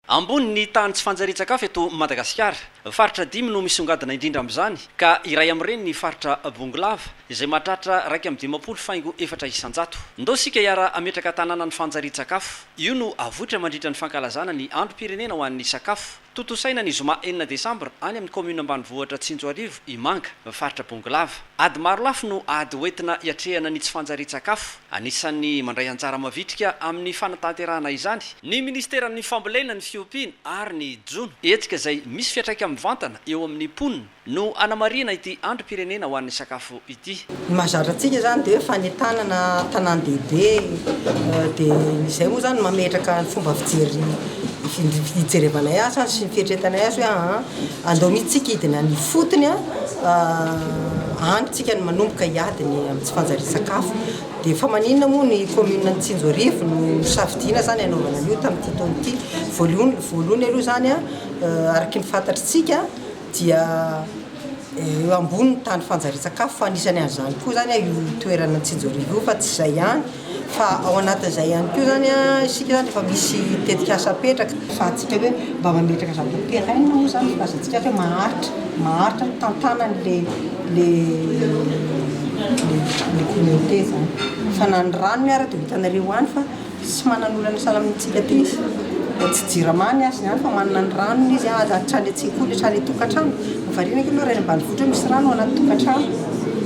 Ambony ny tahan'ny tsy fanjarian-tsakafo eto Madagasikara. Faritra dimy no misongadina indrindra amin'izany, ka iray amin'ireny ny faritra Bongolava, izay mahatratra 51,4%. Ndao isika hiara-hametraka tanàna ny fanjarian-tsakafo. Io no avoitra mandritra ny fankalazana ny androm-pirenena ho an'ny sakafo. Tontosaina ny zoma 6 desambra any amin'ny kaominina ambanivohitra Tsinjoarivo, Imanga, faritra Bongolava. Ady marolafy no ady hoentina hiatrehana ny tsy fanjarian-tsakafo. Anisan'ny mandray anjara mavitrika amin'ny fanatanterahana izany ny minisiteran'ny Fambolena, ny Fiompiana ary ny Jono. Hetsika izay misy fiantraika mivantana eo amin'ny mponina no hanamarihana ity androm-pirenena ho an'ny sakafo ity. Ny mahazatra antsika izany dia hoe fanentanana tanàn-dehibe dia izay moa izany mametraka ny fomba fijery fijerevanay azy sy ny fieritreretanay azy hoe aa andao mihitsy tsika hidina any ifotony a, any tsika no manomboka hiady ny amin'ny tsy fanjarian-tsakafo. Dia fa maninona moa ny commune Tsinjoarivo no nosafidiana izany hanaovana an'io tamin'ity taona ity? Voalohany voalohany aloha izany a, araka ny fantatritsika dia eo ambony ny tany fanjarian-tsakafo fa anisany an'izany koa izany io toerana Tsinjoarivo io fa tsy izay ihany fa ao anatin'izay ihany koa izany isika izany efa misy tetikasa apetraka ahafahantsika hoe mba mametraka zavatra pérenne moa izany filazantsika azy hoe maharitra, maharitra ny tantanan'le le le communauté izany fa na ny ranony ara dia ho hitanareo any fa Tsy manana olana sahala amintsika aty izy. Tsy jirama ny azy izany fa manana ny ranony izy hatrany an-tsekoly, hatrany an-tokantrano. Variana ange aloha raha eny ambanivohitra hoe misy rano ao anaty tokantrano.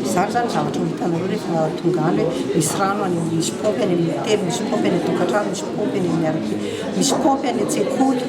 Izany izany ny zavatra ho hitanareo rehefa tonga any hoe misy rano any amin'ny, misy paompy any amin'ny hotely, misy paompy any an-tokantrano, misy paompy any amin'ny arabe, misy paompy any an-tsekoly.